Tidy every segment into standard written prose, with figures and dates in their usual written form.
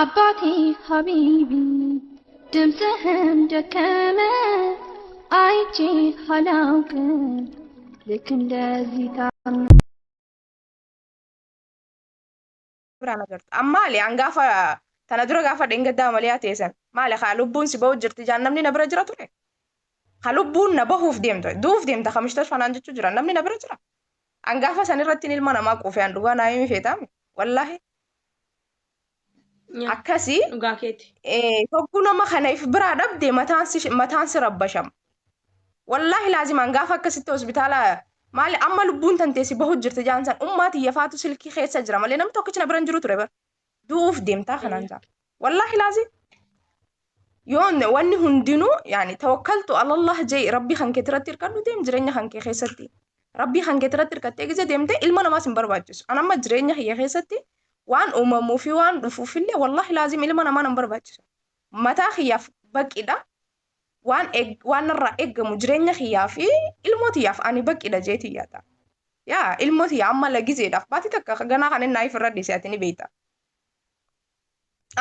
አባቴ ሀቢቢ ድምፅህም ደከመ አይቼ አላውቅም ልክ እንደዚህ ታመ biraa na garta. An maali an gaafa tana dura gaafa dheengaddaa malee teessan maali haa lubbuun si bahu jirti jaan namni na bira jira ture. Haa lubbuun na bahuuf deemta du'uuf deemta kamishtoos fanaan jechuu jira namni na bira jira. An gaafa san irratti ilma namaa quufe an dhugaa naa himi feetaami wallaahi akkasii Dhugaa keeti. Hogguu nama kana if biraa dhabde mataan si rabbashama. Wallaahi laazimaan gaafa akkasitti hospitaala maali amma lubbuun tantee si bahu jirti jaan san ummaa tiyya faatu silkii keessa jira malee namni tokkichi na bira hin jiru ture bara. Du'uuf deemtaa kanaan jaa. Wallaahi laazim yoon wanni hundinuu yaani tawakkaltu alallah jee rabbii kan kee irratti hirkadhu deem jireenya kan kee keessatti. Rabbii kan kee irratti hirkattee gizee deemte ilma namaas hin barbaachisu. An amma jireenya kiyya keessatti waan uumamuu fi waan dhufuuf illee wallaahi laazim ilma namaa nan barbaachisu. Mataa kiyyaaf baqidha. Waan waan narraa eeggamu jireenya kiyyaa fi ilmoo tiyyaaf ani baqidha jee tiyyaata. Yaa ilmoo tiyya amma lagizeedhaaf baatii takka ganaa kan inni naaf irra dhiise ati ni beekta.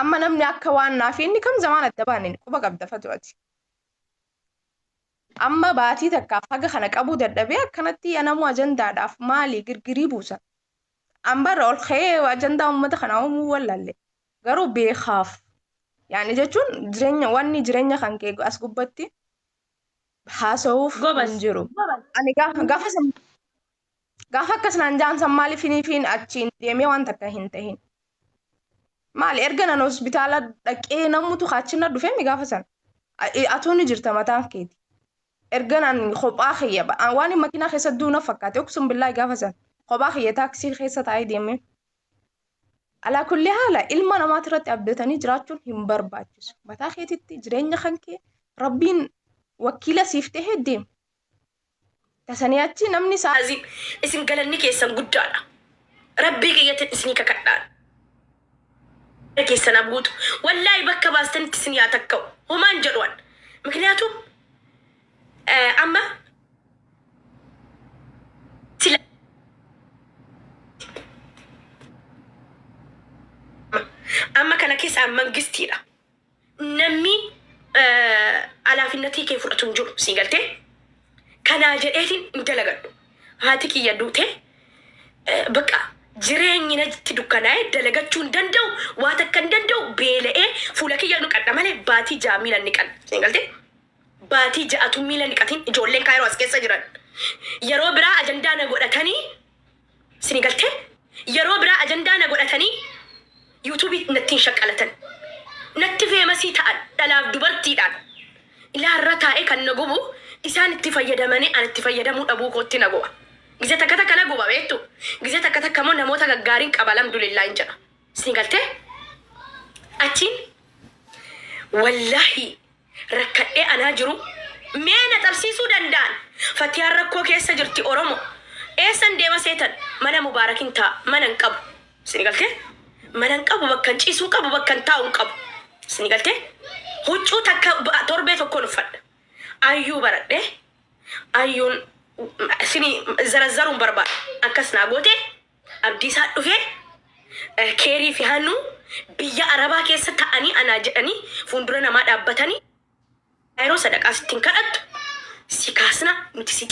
Amma namni akka waan naaf inni kam zamaan adda baane quba qabda fatu ati. Amma baatii takkaaf haga kana qabuu dadhabee akkanatti namuu ajandaadhaaf maali girgirii buusa. An barra ol ka'ee ajandaa uummata kanaa uumuu wallaalle. Garuu beekaaf. Yaani jechuun jireenya wanni jireenya kan kee as gubbatti haasa'uuf hin Gobas. jiru. Ani gaafa san gaafa akkas naan jaan san maaliif hiniifiin achiin deemee waan takka hin tahin. Maali erga nan hospitaala dhaqee namutu achi na dhufee mi gaafa san. Atuu ni jirta mataan keeti. Erga nan kophaa kiyya waan makiinaa keessa duuna fakkaate uqsum billaahi gaafa san kophaa kiyya taaksii keessa taa'ee deemee. Alaa kulli haala ilma namaati irratti abdatanii jiraachuun hin barbaachisu. Mataa keetitti jireenya kan kee rabbiin wakiila siif tahee deem. Tasanii achi namni isaa Aziim isin galanni keessan guddaadha. Rabbii kiyyatti isinii kakadhaan. Keessan abuutu. Wallaahi bakka baastanitti isin yaa takka'u. Homaan jedhuan. Mikniyaatum amma sila amma kana keessa mangistiidha. Namni alaafinnatii kee fudhatu hin jiru sii galtee. Kanaa jedheetiin hin dalagadhu. Haati kiyya duute bakka jireenyi natti dukkanaa'e dalagachuu hin danda'u waa takka hin danda'u beela'ee fuula kiyya niqadha malee baatii 6 miila niqadha. Sii galtee? Baatii 6tu miila niqatin ijoolleen kaayiroo as keessa jiran. Yeroo biraa ajandaa na godhatanii sini galtee yeroo biraa ajandaa na godhatanii yuutuubii natti hin shaqqalatan. Natti feemasii ta'an dhalaaf dubartiidhaan. Ilaarra taa'ee kan na gubu isaan itti fayyadamanii an itti fayyadamuu dhabuu kootti na guba. Gize takka takka na guba beektu. Gize takka takka immoo namoota gaggaariin qaba alhamdulillah hin jedha. Sini galtee achiin wallaahi rakkadhee anaa jiru mee na xabsiisuu danda'an. Fatiyaan rakkoo keessa jirti Oromo. Eessan deema seetan mana Mubaarakin taa'a mana hin qabu. Sini galtee mana hin qabu bakka hin ciisuu hin qabu bakka hin taa'u hin qabu. Sini galtee huccuu takka torbee tokkoon uffadha. Ayyuu baradhee ayyuun sini zarazzaruun barbaada. Akkas naa goote Abdiisaa dhufee keerii fi hannuu biyya Arabaa keessa ta'anii anaa jedhanii fuuldura namaa dhaabbatanii yeroo sadaqaa sitti hin kadhattu si kaasna nuti si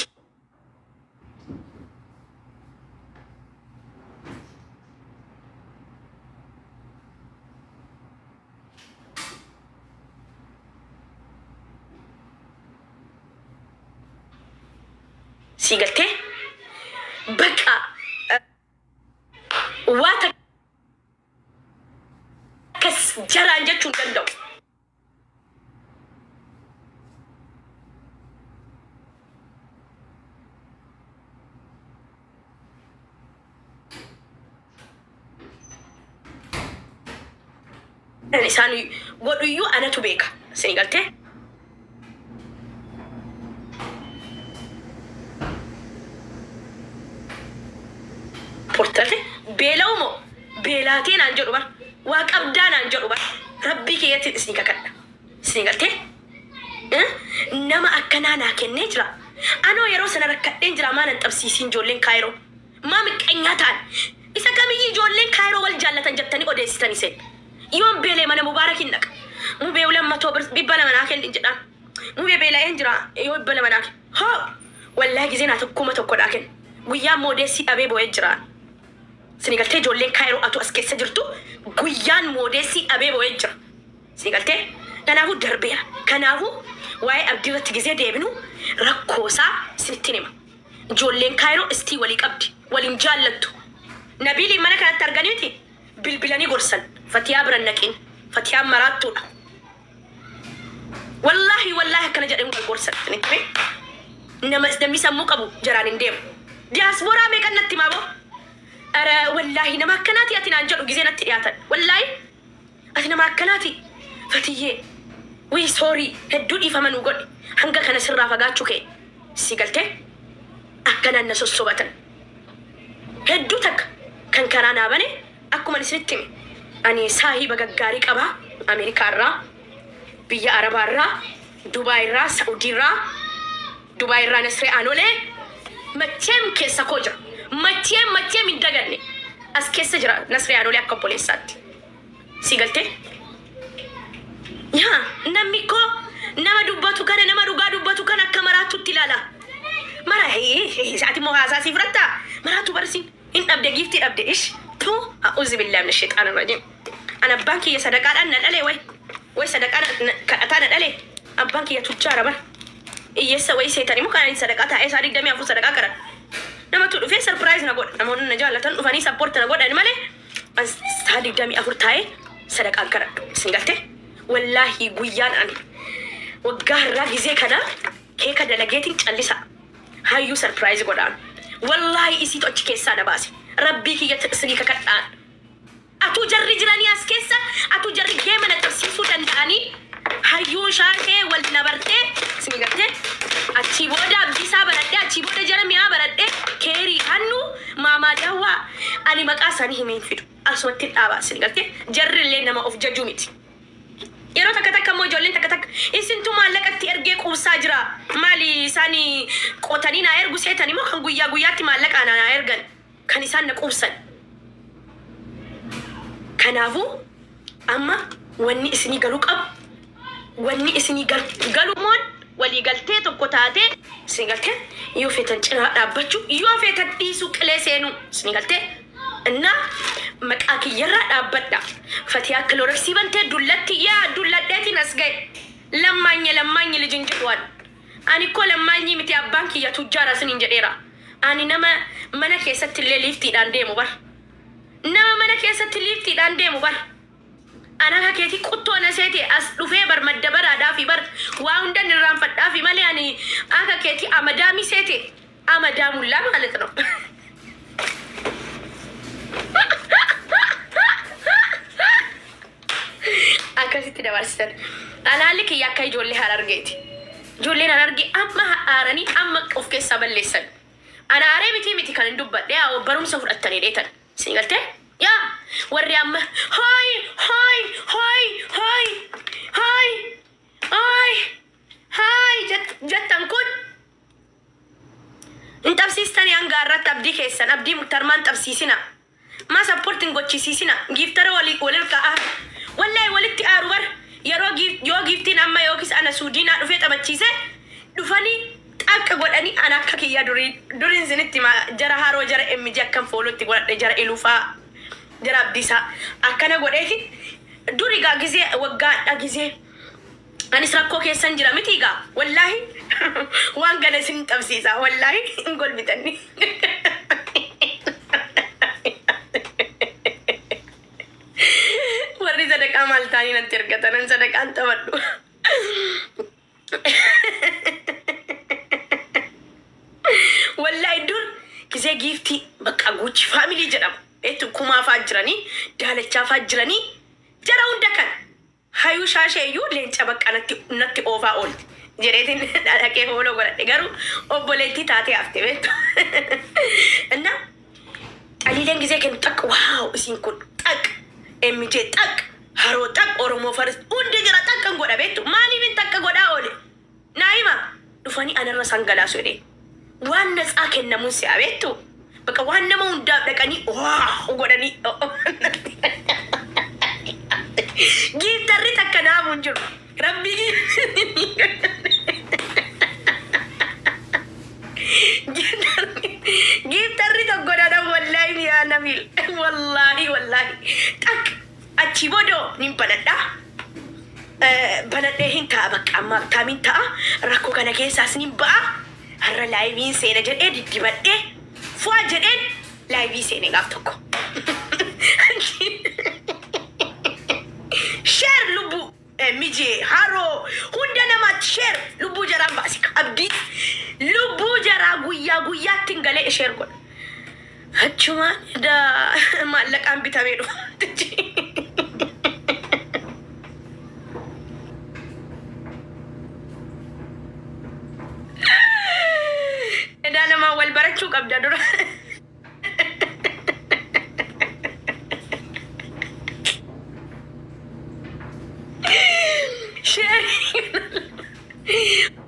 sii galtee bakka waa takkas jaraan jechuu hin danda'u. Isaan godhuyyuu anatu beeka. Isin galtee? Portate beela'u moo beelaatee naan jedhu bar waa qabdaa naan jedhu bar rabbii kiyyatti isin kakadha. Isin galtee? Nama akkanaa naa kennee jira. Anoo yeroo sana rakkadheen jira maa nan xabsiisiin ijoolleen Kaayiroo. Maa miqqanyaa ta'an. Isa kamiyyii ijoolleen Kaayiroo wal jaallatan jettanii odeessitan isin. Yoon beelee mana Mubaarakin dhaqa. Mubee 200 bir 200 naa kenni jedhaan. Mubee beela'een jira yoo 200 naa kenni. Hoo! Wallaahi gizee naa tokko 1000 naa kenna. Guyyaan moodeessii dhabee boo'ee jira. Sini galtee ijoolleen Kaayiroo atu as keessa jirtu guyyaan moodeessii dhabee boo'ee jira. Sini galtee? Kanaafuu darbeera. Kanaafuu waa'ee abdii irratti gizee deebinu rakkoosaa sinittin hima. Ijoolleen Kaayiroo istii walii qabdi. Waliin jaallattu. Nabiiliin mana kanatti arganii miti bilbilanii gorsan. Fatiyaa bira hin naqin. Fatiyaan maraattuudha. Wallaahi wallaahi akkana jedhanii wal gorsan. Isinitti hime. Nama namni sammuu qabu jaraan hin deemu. Diyaasbooraa meeqan natti himaa boo? Ara wallaahi nama akkanaati ati naan jedhu gizee natti dhiyaatan. Wallaahi ati nama akkanaati Fatiyyee. Wii sorry hedduu dhiifama nuu godhi. Hanga kana sirraa fagaachuu kee si galtee akkanaan na sossobatan. Hedduu takka kan karaa naa bane akkuman isinitti hime ani saahiba gaggaarii qaba Ameerikaa irraa, biyya Arabaa irraa, Dubaay irraa, Sa'udii irraa, Dubaay irraa Nasree Aanolee macheem keessa koo jira. Macheem macheem hin daganne as keessa jira Nasree Aanolee akka obboleessaatti. Si galtee? Yaa namni koo nama dubbatu kana nama dhugaa dubbatu kana akka maraattutti ilaala. Mara ati immoo haasaa sii fudhattaa? Maraattuu barsiin hin dhabde giiftii dhabde ish tuu a'uuzi billaahi mina sheexaana rajiim. An abbaan kiyya sadaqaadhaan na dhale way way sadaqaa kadhataa na dhale abbaan kiyya tujjaara bar. Hiyyeessa wayii seetanii moo kan ani sadaqaa taa'ee isaa 24 sadaqaa kadhadhu. Namatu dhufee surprise na godha. Namoonni na jaallatan dhufanii support na godhan malee an saa 24 taa'ee sadaqaan kadhadhu. Isin galtee? Wallaahi guyyaan ani waggaa har'aa gizee kana keeka dalageetiin callisa. Hayyuu surprise godhaan. Wallaahi isiitu achi keessaa na baase. Rabbii kiyya isinii kakadhaan. Atuu jarri jiranii as keessa atuu jarri geema na qabsiisuu danda'anii hayyuu shaashee wal na bartee isinii galtee achii booda abdiisaa baradhee achii booda jara mi'aa baradhee keerii hannu maamaa daawwaa ani maqaa isaanii himee hin fidu asumatti dhaabaa isinii galtee jarri illee nama of jajuu miti. Yeroo takka takka immoo ijoolleen takka takka isintu maallaqa itti ergee quubsaa jira maali isaan qotanii naa ergu seetan immoo kan guyyaa guyyaatti maallaqa naa ergan kan isaan na quubsan. Kanaafuu amma wanni isinii galuu qabu wanni isinii galu moon walii galtee tokko taatee isinii galtee yoo feetan cinaa dhaabbachuu yoo feetan dhiisuu qilee seenuu isinii galtee innaa maqaa kiyyarraa dhaabbadha. Fatiyaa kilooreksii bantee dullatti yaa dulladheetiin as ga'e lammaanye lammaanyi lijin jedhu waan. Ani koo lammaanyii miti abbaan kiyya tujjaara isiniin jedheera. Ani nama mana keessatti illee liiftiidhaan deemu bar. Nama mana keessatti liiftiidhaan deemu bar. An akka keetii quttoo na seete as dhufee bar madda baraadhaafi bar waa hundan irraanfadhaafi malee ani akka keetii amadaamii seete amadaamullaa ማለት ነው. Akkasitti dabarsitan. Alaalli kiyya akka ijoollee Harargeeti. Ijoolleen Harargee amma aaranii amma of keessaa balleessan. Ana aaree miti miti kan hin dubbadhe yaa barumsa fudhattanii dheetan. Isin galtee? Yaa warri amma hooy hooy hooy hooy hooy hooy hooy jettan kun hin xabsiistanii hanga har'aatti abdii keessan abdii muktarmaan xabsiisina. Maa support hin gochisiisina giiftara wali walirkaa aaru wallahi walitti aaru bar yeroo giif yoo giiftiin amma yookis ana suudiinaa dhufee taphachiise dhufanii xaqq godhanii ana akka kiyya durii duriin sinitti hima jara haroo jara MG akkan follow itti godhadhe jara ilufaa jara abdiisaa akkana godheeti duri gaa gizee waggaadha gizee anis rakkoo keessan jira miti gaa wallaahi waan kana isin qabsiisa wallaahi hin golbitanni. Warri sadaqaa maal ta'anii natti ergatan an sadaqaan taphadhu. Wallaahi dur gisee giiftii bakka Gucci family jedhamu. Eetu kumaa faa jiranii daalachaa faa jiranii jara hunda kan Hayuu shaashee iyyuu leenca baqqa natti natti oofaa oolti jedheetiin dhaqee fooloo godhadhe garuu obboleettii taatee hafte beektu. Inna xaliileen gisee kennu xaq waaw isiin kun xaq MJ xaq haroo xaq Oromoo faris hundi jira xaq godha beektu maaliif takka godhaa oole naa hima dhufanii anarra sangalaasu jedhee waan natsaa kennamuun si'a beektu bakka waan nama hundaaf dhaqanii waaw godhanii. hin jiru. Rabbii giiftarri tokko dhadha wallaahi yaa Nabiil wallaahi wallaahi xaq achi boodoo nin banadha. Banadhee hin ta'a bakka amma taamiin ta'a rakkoo kana keessaas nin ba'a har'a laayiviin seena jedhee diddibadhee fu'aa jedheen laayivii seene gaaf tokko. Share lubbuu mijee haroo hunda namaatti share lubbuu jaraan baase abdii lubbuu jaraa guyyaa guyyaatti hin galee share godha. Achumaan edaa maallaqaan bitamee dhufa. Edaa namaan wal barachuu qabda dura. Sheerii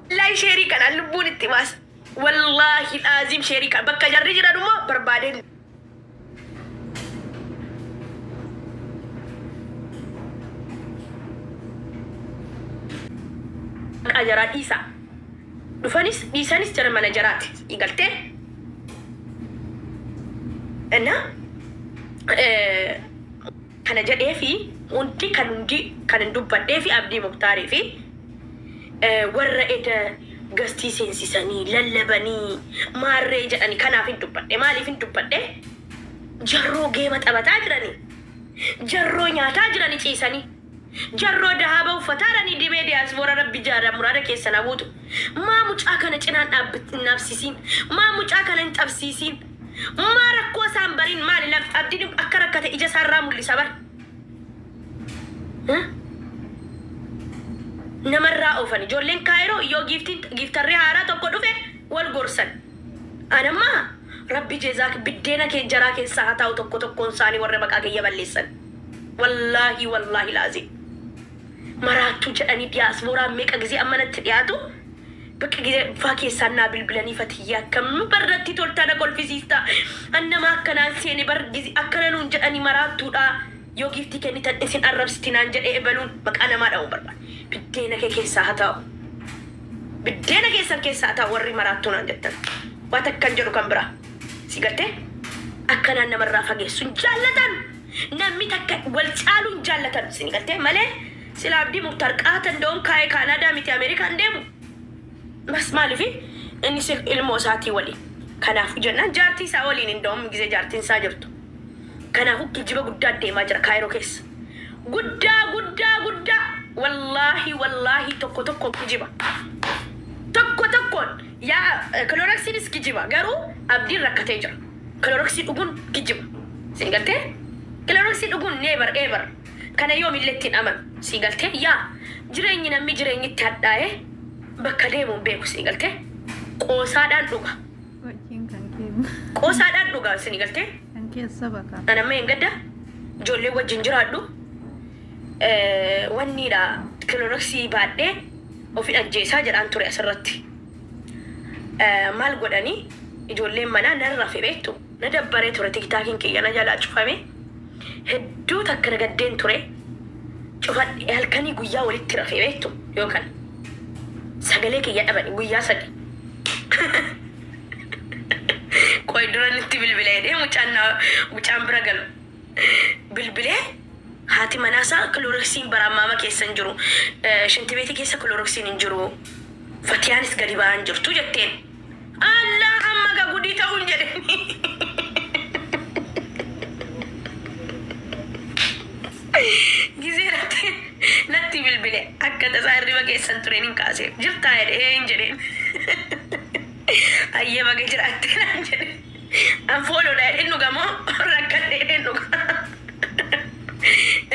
Wallaahi sheerii kanaan lubbuun itti baasa. Wallaahi laazim sheerii kana bakka jarri jiran immoo barbaadeen maqaa jaraa dhiisaa. Dhufanis dhiisanis jara mana jaraati. Galtee? እና kana jedhee fi hundi kan hundi kan hin dubbadhee fi Abdii Muktaarii fi warra eda gastii seensisanii lallabanii maarree jedhani kanaaf hin dubbadhe. Maaliif hin dubbadhe? Jarroo geema taphataa jiranii. Jarroo nyaataa jiranii ciisanii. Jarroo dahaaba uffataa jiranii dibee diyaasboora rabbi jaara muraada keessan haa guutu. Maa mucaa kana cinaan hin dhaabsisiin. Maa mucaa kana hin xabsiisiin. Maa rakkoo isaan bariin maali lam abdiin akka rakkate ija isaarraa mul'isa bar. Namarraa oofan ijoolleen kaayiroo yoo giiftiin giiftarri haaraa tokko dhufe wal gorsan. Anamma rabbi jezaa biddeena kee jaraa keessaa haa taa'u tokko tokkoon isaanii warra maqaa kiyya balleessan. Wallaahi wallaahi laazim. Maraattuu jedhanii diyaasbooraan meeqa gizee amma natti dhiyaatu bakka gizee faa keessaan naa bilbilanii fatiyyaa akkam barratti toltaa na kolfisiista. An nama akkanaan seene bar gizee akkana nuun jedhanii maraattuudha. Yoo giiftii kennitan isin arrabsiti naan jedhee ebaluun maqaa namaa dha'uun barbaada. Biddeena kee keessaa haa taa'u. Biddeena keessan keessaa haa taa'u warri maraattuu naan jettan. Waa takka hin jedhu kan biraa. Si galtee? Akkanaan namarraa fageessu hin jaallatan. Namni takka wal caaluu hin jaallatan. Si galtee malee sila Abdii Muktaar qaatan da'oon kaa'ee Kaanaadaa miti Ameerikaan deemu. Bas maaliif inni ilmoo isaatii waliin. Kanaafuu jennaan jaartii isaa waliin hin da'oon gisee jaartiin isaa jirtu. Kanaafuu kijiba guddaa deemaa jira Kaayiroo keessa. Guddaa guddaa guddaa wallaahi wallaahi tokko tokkoon kijiba. Tokko tokkoon yaa kilooraksiinis kijiba garuu abdiin rakkatee jira. Kilooraksii dhuguun kijiba. Siin galtee? Kilooraksii dhuguun never ever. Kana yoomillee ittiin amanu. Siin galtee? Yaa jireenyi namni jireenyitti hadhaa'ee bakka deemu hin beeku siin galtee? Qoosaadhaan dhuga. Hojiin kan kee Qoosaadhaan dhuga isin galtee? kan keessa baka. An amma hin gadda ijoollee wajjin jiraadhu wanniidha kiloroksii baadhee ofin ajjeesaa jedhaan ture asirratti. Maal godhanii ijoolleen manaa nan rafe beektu na dabbaree ture tiktaakiin kiyya na jalaa cufame hedduu takka na gaddeen ture cufadhe halkanii guyyaa walitti rafe beektu yookaan sagalee kiyya dhabani guyyaa sadi. Qoy dura nutti bilbila jedhee mucaan na- mucaan bira galu bilbilee haati manaasaa kilooroksiin bara ammaama keessa hin jiru. Shintibeetii keessa kilooroksiin hin jiru. Fatiyaanis gadi ba'aa hin jirtu jetteen. Allah amma ga gudii ta'uun jedheni. Gizee natti natti bilbile akka tasaa hirriba keessan tureen hin kaasee jirtaa jedhe ee hin jedheen. Ayyee baga jiraatte naan jedhe. An fooloodha jedheen dhuga moo rakkadhe jedheen dhuga.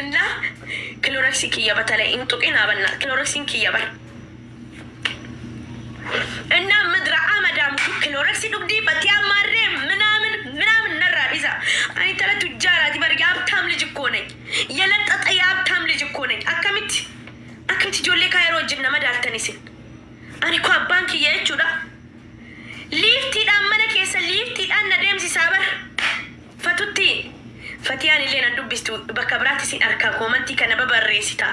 Innaa kilooraksii kiyya batale hin tuqinaa bannaa kilooraksiin kiyya bar. እና ምድረ አመዳም ክሎረክሲ ዱግዲ ፈቲያ ማሬ ምናምን ምናምን ነራ ዲሳ አኒ ተለ ቱጃራቲ በር የሀብታም ልጅ እኮ ነኝ። የለጠጠ የሀብታም ልጅ እኮ ነኝ። akkamitti akkamitti ijoollee kaayiroo wajjin nama daaltan isin ani ko abbaan kiyya jechuudha liiftiidhaan mana keessa liiftiidhaan na deemsisaa bar fatutti fatiyaan illee nan dubbistu bakka biraatti isin arkaa koomantii kana babarreessita.